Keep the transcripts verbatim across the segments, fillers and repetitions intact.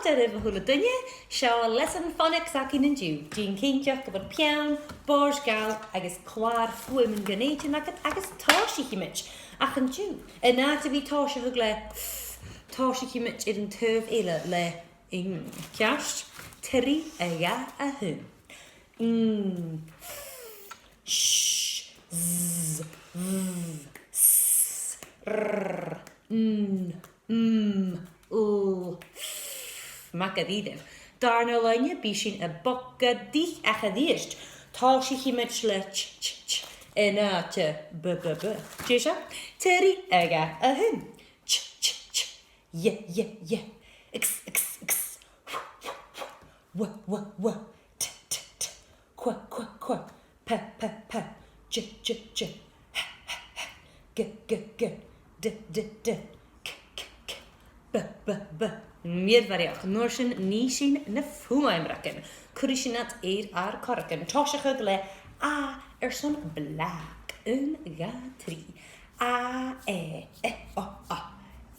Madainn mhath dhuibh a h-uile duine, seo Leasan Phonics againn an-diugh. Dèan cinnteach gu bheil peann, bòrd-geal agus clàr-fuaimean gun èideadh agad agus tòisichidh sinn. Ach an-diugh, an àite a bhith a' tòiseachadh le f, tòisichidh sinn air an taobh eile le ng. Ceart? Trì, a dhà, a h-aon. Ng, f, sh, z, v, s, r, n, m, l, f. Math dha-rìribh. Dàrna loidhne, bidh sinn a' bogadaich ach a-rithist. Tòisichidh sinn le ch, ch, ch, an àite b, b, b. Deiseil? Trì, a dhà, a h-aon. Ch, ch, ch. Y, y, y. X, x, x. W, w, w. T, t, t. Qu, qu, qu. P, p, p. J, j, j. H, h, h. G, g, g. D, d, d. C, c, c. B, b, b. Mìorbhaileach, an uair sin nì sinn na fuaimreagan. Cuiridh sinn iad air ar corragan. Tòisichidh sinn le A airson black. Aon, dhà, trì. A, E, I, O, U.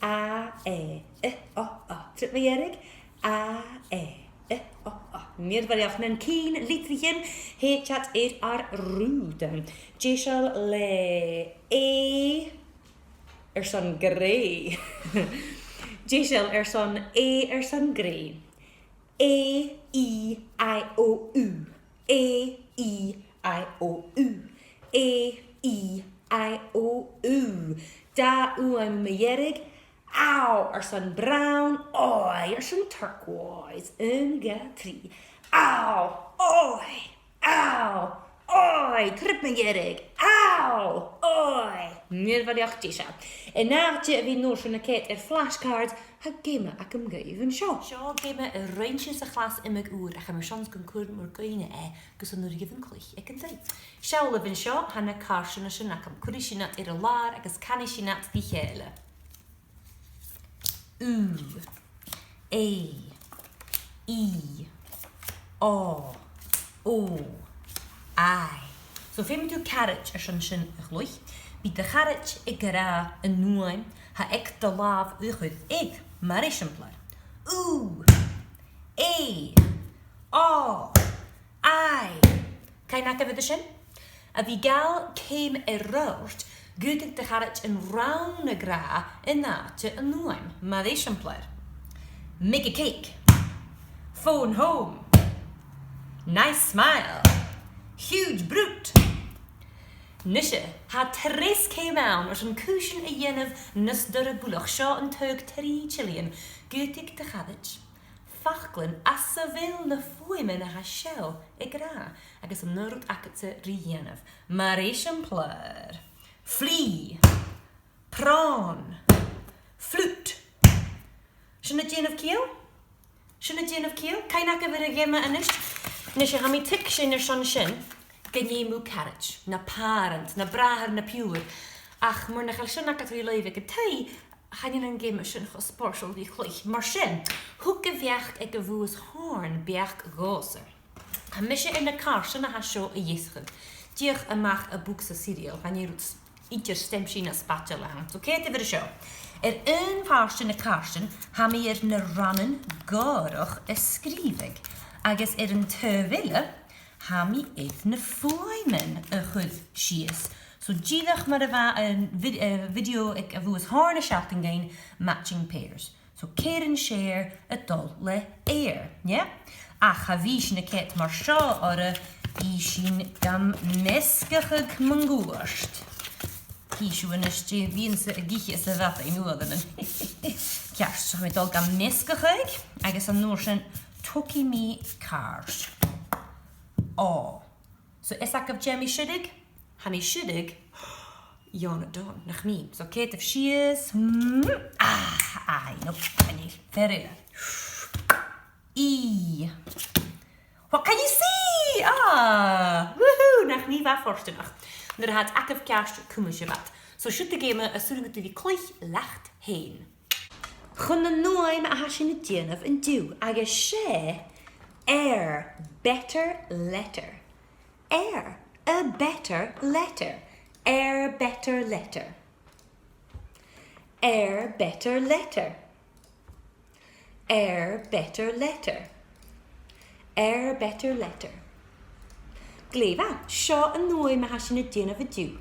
A, E, I, O, U. Trip mu dheireadh. A, E, I, O, U. Mìorbhaileach, nan cinn-litrichean, thèid iad air ar rùdan. Deiseil le A airson grey. Deiseil airson A airson grey. A, E, I, O, U. A, E, I, O, U. A, E, I, O, U. Dà fhuaim mu dheireadh. Ow airson brown, oy airson turquoise. Aon, dhà, trì. Ow, oy, ow, oy. Trip mu dheireadh. Ow, oy. Mìorbhaileach, deiseil. An àite a bhith an uair sin a' coimhead air flashcards, tha geama agam dhuibh an seo. Seo geama a rinn sinn sa chlas iomadh uair, ach tha mi airson gun cuir mi air cuimhne e gus an urrainn dhuibh an cluich aig an taigh. Seallaibh an seo, tha na càirdean sin agam. Cuiridh sinn iad air an làr agus canaidh sinn iad ri chèile. U, A, E, O, O, I. So feumaidh tu caraid airson sin a chluich. Bidh do charaid ag ràdh an fhuaim a tha aig do làmh a chur air, mar eisimpleir. U, A, O, I. Cuimhne agaibh air sin? A bhith a' gabhail ceum air adhart, dh'fhaodadh do charaid an rann a ràdh an àite an fhuaim, mar eisimpleir. Make a cake. Phone home. Nice smile. Huge brute. Nise, tha treas ceum ann airson cùisean a dhèanamh nas duilghe buileach. Seo an taghadh trì tilleadh. Dh'fhaodadh do charaid faclan às a bheil na fuaimean a tha seo ag ràdh, agus an aon rud agadsa ri dhèanamh. Mar eisimpleir, flea, prawn, flute. Sin a' dèanamh ciall? Sin a' dèanamh ciall? Cuimhne agaibh air a' gheama a-nis? Nise, tha mi a' tuigsinn airson sin gun dèan thu caraid, no pàrant, no bràthair, no piuthar. Ach mura h-eil sin agad ri leughadh aig an taigh, chan eil an geama sin cho spòrsail ri chluich. Mar sin, thug a' bheachd aig a' bhuaidh shònraichte beachd dhòmhsa. Tha mise air na càirdean a tha seo a dheasachadh. Dìreach a-mach à bogsa cereal, chan e rud s-, idir staimsinn no spaideil a th' ann. So, coimheadaibh air seo. Air aon phàirt de na càirdean, tha mi air na rannan gòrach a sgrìobhadh, agus air an taobh eile, tha mi air na fuaimean a chur sìos. So, dìreach mar a bha an vid-, eh, video aig a' bhuaidh shònraichte an-dè, matching pairs. So, cèir an seòrsa a dh'fhalbh le air, yeah? Ach cha bhi sinn a' coimhead mar seo oirre, bidh sinn gam measgachadh mun cuairt. Chì sibh a-nis dè bhios ag ithe sa bhad an uair sin. Ceart, so tha mi a' dol gam measgachadh, agus an uair sin togaidh mi càird. Ò. So, is agaibh dè tha mi a' sireadh? Tha mi a' sireadh Iain Donn, nach mi? So, coimheadaibh sìos. Hmm. Ah, aye, no, chan eil. Fear eile. E. What can you see? Ah! Woohoo! Nach mi a bha fortanach. Nuair a tha iad agaibh ceart, cumaibh sibh iad. So, siud an geama as urrainn dhut a bhith a' cluich leat fhèin. Chun an fhuaim a tha sinn a' dèanamh an-diugh, agus 's e air, better letter. Air, a better letter. Air, better letter. Air, better letter. Air better letter. Air better letter. Glè mhath, seo an fhuaim a tha sinn a' dèanamh an-diugh.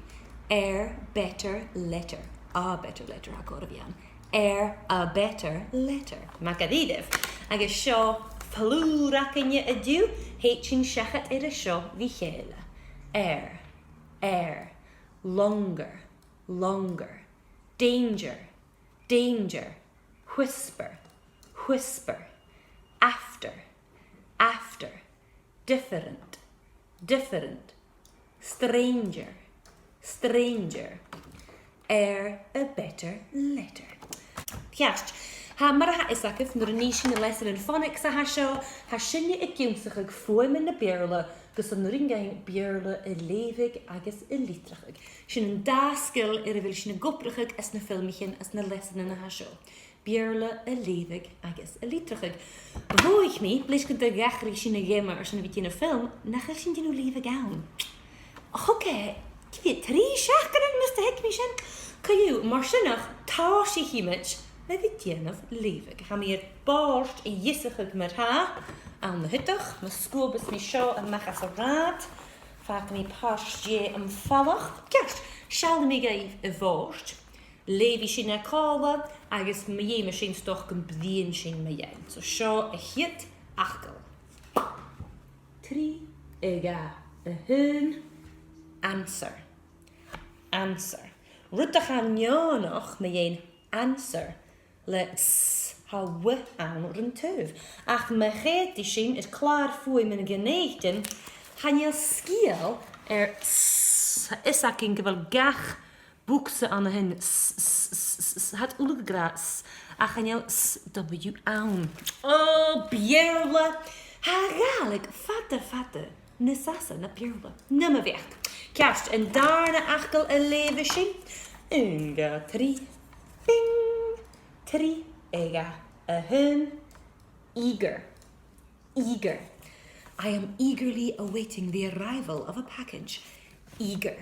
Air better letter. A better letter, tha còir a bhith ann. Air a better letter. Math dha-rìribh. Agus seo flùr againne an-diugh, thèid sinn seachad air a seo ri chèile. Air, air, longer, longer, danger, danger, whisper, whisper, after, after, different, different, stranger, stranger, air a better letter. Ceart. Tha, mar a tha fios agaibh, nuair a nì sinn na leasanan phonics a tha seo, tha sinne ag ionnsachadh fuaimean na Beurla gus an urrainn dhuinn Beurla a leughadh agus a litreachadh. Sin an dà sgil air a bheil sinn ag obrachadh anns na filmichean, anns na leasanan a tha seo. Beurla a leughadh agus a litreachadh. Mhothaich mi, leis gun do dh'atharraich sinn a' gheama airson a bhith a' dèanamh film, nach eil sinn a' dèanamh leughadh ann. Och, okay, cia mheud, trì seachdainean mus do thuig mi sin? Co-dhiù, mar sin, tha, tòisichidh mi le bhith a' dèanamh leughadh. Tha mi air bòrd a dheasachadh mar-thà, ann an aodach, ma sguabas mi seo a-mach às an rathad, fàgaidh mi pàirt dheth am falach. Ceart, seallaidh mi dhuibh a' bhòrd. Leughaidh sinn e còmhla agus mu dheidhinn sin 's dòcha gum bruidhinn sinn mu dheidhinn. So seo a' chiad fhacal. Trì, a dhà, a h-aon. Answer. Answer. Rud a tha neònach mu dheidhinn answer le s, tha w ann ron taobh. Ach ma choimheadas sinn air clàr fuaimean Dhùn Èideann, chan eil sgeul air s, tha fios againn gu bheil gach bogsa ann a shin, s, s, s, s, tha iad uile ag ràdh s, ach chan eil s, w ann. Ò, Beurla! Tha Gàidhlig fada, fada nas fhasa na Beurla. Na mo bheachd. Ceart, an dàrna fhacal a leugh sinn. Aon, dhà, trì. Bing! Trì, a dhà, a h-aon. Eager. Eager. I am eagerly awaiting the arrival of a package. Eager.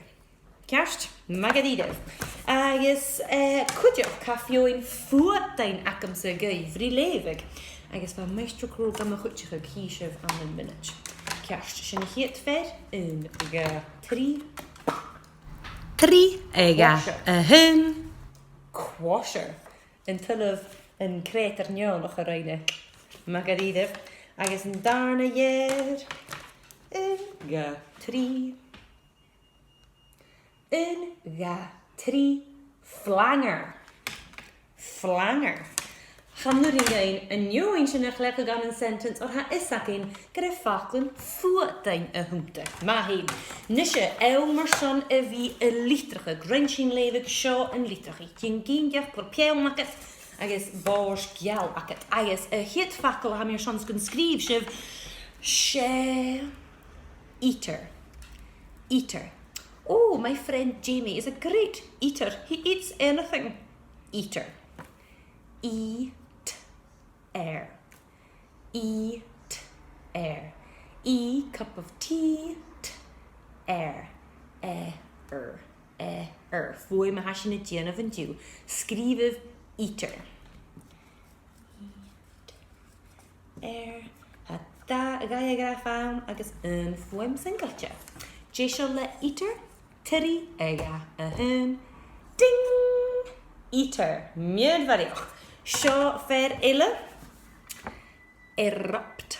Ceart? Math dha-rìribh. Agus, eh, cuideachd, tha feadhainn fuadain agamsa dhuibh ri leughadh. Agus bha Maestro Crowe gam chuideachadh, chì sibh ann am mionaid. Ceart, sin a' chiad fear. Aon, dhà, trì. Trì, a dhà, a h-aon. Quasher. An t-uile, an creutair neònach a rinn e. Math dha-rìribh. Agus an dàrna fear. Aon, dhà, trì. Aon, dhà, trì. Flanger. Flanger. Chan urrainn dhuinn an fheadhainn sin a chleachdadh ann an sentence oir tha fios againn gur e faclan fuadain a th' annta. Math fhèin. Nise, àm airson a bhith a' litreachadh, rinn sinn leughadh seo an litreachadh. Dèan cinnteach gu bheil peann agad agus bòrd geal agad. Agus a' chiad facal a tha mi airson 's gun sgrìobh sibh, 's e eater. Eater. Oh, my friend Jamie is a great eater. He eats anything. Eater. E, t, er. E, t, er. E, cup of tea, t, er. E, er. E, er. Fuaim a tha sinn a' dèanamh an-diugh. Sgrìobhaibh eater. E, t, er. Tha dà diagraf ann agus aon fuaim singilte. Deiseil le eater? Trì, a dhà, a h-aon. Ding! Eater. Mìorbhaileach. Seo fear eile. Erupt.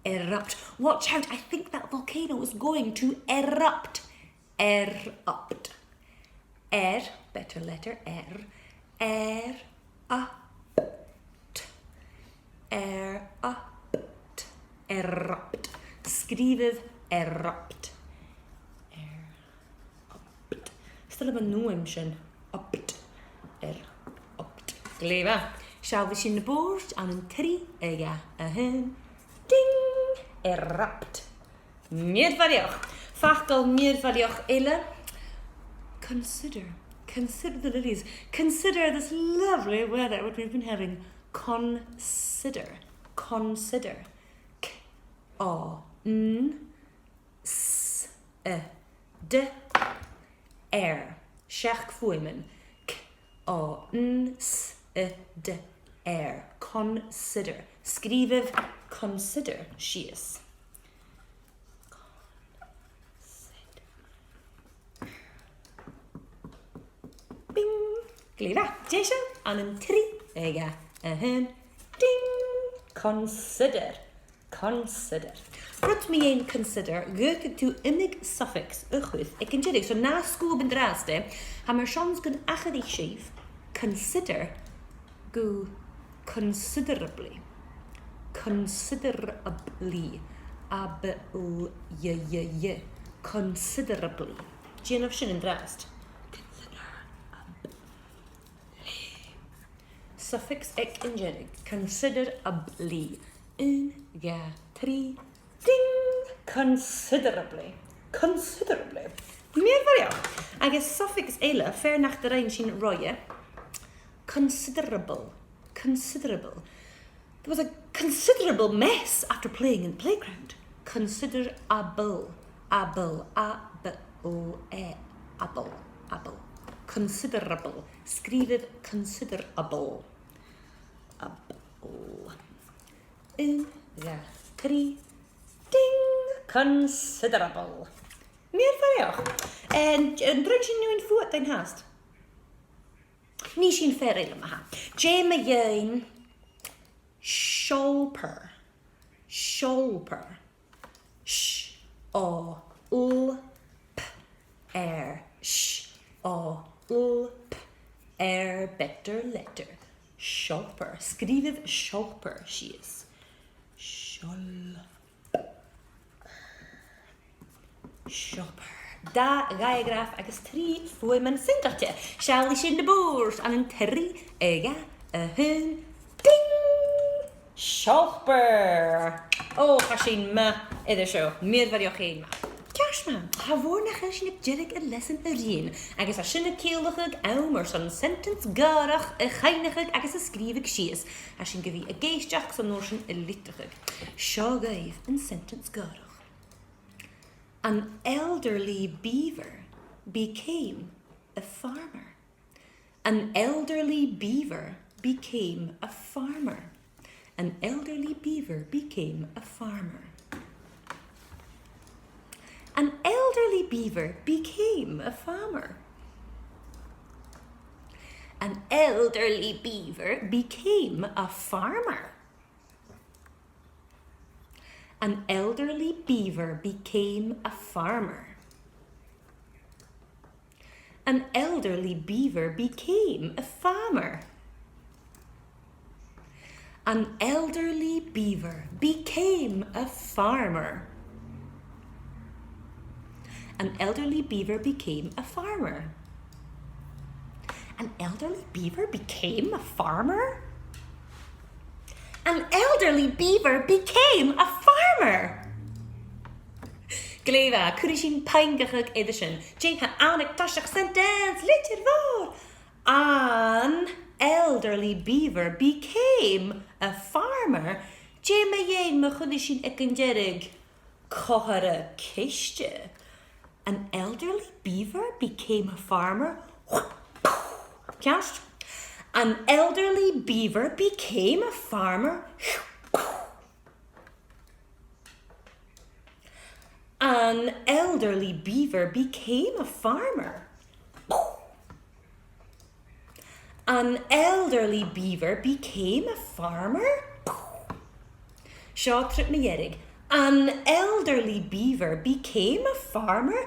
Erupt. Watch out, I think that volcano is going to erupt. Erupt. Er, better letter, er. Er, up, t. Er, up, t. Erupt. Sgrìobhaibh erupt. Er, up, t. 'S toil leam an fhuaim sin. Up, t. Er, up, t. Glè mhath. Seallaibh sinn na bòrd ann an trì, a dhà, a h-aon. Ding! Erupt. Mìorbhaileach. Facal mìorbhaileach eile. Consider. Consider the lilies. Consider this lovely weather, what we've been having. Consider. Consider. C, o, n, s, i, d, er. Seachd fuaimean. C, o, n, s, i, d, air. Consider. Sgrìobhaibh consider sìos. Bing! Glè mhath. Deiseil? Ann an trì, a dhà, a h-aon. Ding! Consider. Consider. Rud mu dheidhinn consider, dh'fhaodadh tu iomadh suffix a chur aig an deireadh. So, nan sguab an-dràsta, tha mi airson gun atharraich sibh consider gu considerably. Considerably. A b l y y y. Considerably. Dèanaibh sin an-dràsta. Considerably. Suffix aig an deireadh. Considerably. Aon, dhà, trì. Ding! Considerably. Considerably. Mìorbhaileach. Agus suffix eile, fear nach do rinn sinn roimhe. Considerable. Considerable. There was a considerable mess after playing in the playground. Considerable. Able. A b o e. Able. Able. Considerable. Sgrìobhaibh considerable. Able. Aon, dhà, trì. Ding! Considerable. Mìorbhaileach. An, an do rinn sinn an aon fhuaim den fhaid? Nì sinn fear eile ma-thà. Dè mu dheidhinn seòltair. Seòltair. S, O, L, P, R. S, O, L, P, R, better letter. Seòltair. Sgrìobhaibh seòltair sìos. Seòl. Seòltair. Dà dhaighreaf agus trì fuaimean sungailte. Seallaibh sin na b' fheàrr. Ann an trì, a dhà, a h-aon. Ding! Seòltair! Ò, tha sinn math air a seo. Mìorbhaileach fhèin math. Ceart ma-thà, tha mòran nach eil sinn aig deireadh an leasain a-rithist, agus tha sin a' ciallachadh àm airson sentence gòrach a chuimhneachadh agus a sgrìobhadh sìos. Tha sinn gu bhith ag èisteachd 's an uair sin a' litreachadh. Seo dhuibh an sentence gòrach. An elderly beaver became a farmer. An elderly beaver became a farmer. An elderly beaver became a farmer. An elderly beaver became a farmer. An elderly beaver became a farmer. An elderly beaver became a farmer. An elderly beaver became a farmer. An elderly beaver became a farmer. An elderly beaver became a farmer. An elderly beaver became a farmer? An elderly beaver became a farmer. Glè mhath, cuiridh sinn puing air sin. Dè tha ann aig toiseach sentence? Litir mhòr. An elderly beaver became a farmer. Dè mu dheidhinn ma chuireas sinn aig an deireadh comharra ceiste? An elderly beaver became a farmer. Ceart? An elderly beaver became a farmer. An elderly beaver became a farmer. An elderly beaver became a farmer. Seo trip mu dheireadh. An elderly beaver became a farmer.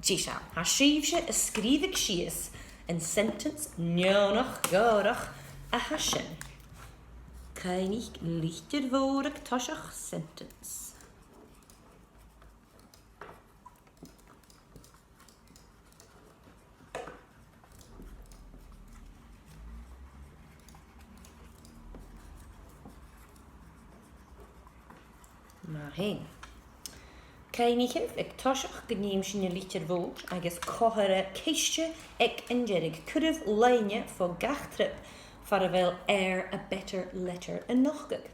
Deiseil, tha sibhse a' sgrìobhadh sìos an sentence neònach gòrach a tha sin. Cuimhnich litir mhòr aig toiseach sentence. Math fhèin. Cuimhnichibh aig toiseach gun dèan sinn an litir mhòr agus comharra ceiste aig an deireadh. Cuiribh loidhne fo gach trip far a bheil air a better letter a' nochdadh.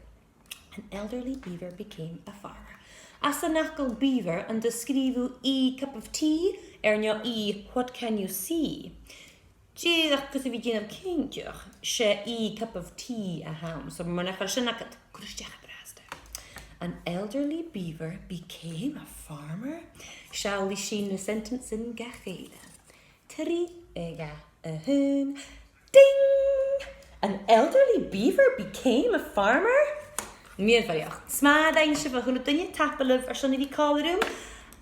An elderly beaver became a farmer. Anns an fhacal beaver, an do sgrìobh thu E cup of tea air neo E what can you see? Dìreach gus a bhith dèanamh cinnteach, 's e cup of tea a th' ann, so mura h-eil sin agad, cuir a-steach am bràstad. An elderly beaver became a farmer. Seallaidh sinn na sentences sin gu chèile. Trì, a dhà, a h-aon. Ding! An elderly beaver became a farmer. Mìorbhaileach. 'S math a rinn sibh, a h-uile duine, tapadh leibh airson a bhith còmhla rium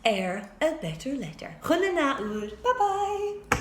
air A Better Letter. Chun an ath uair. Bye bye!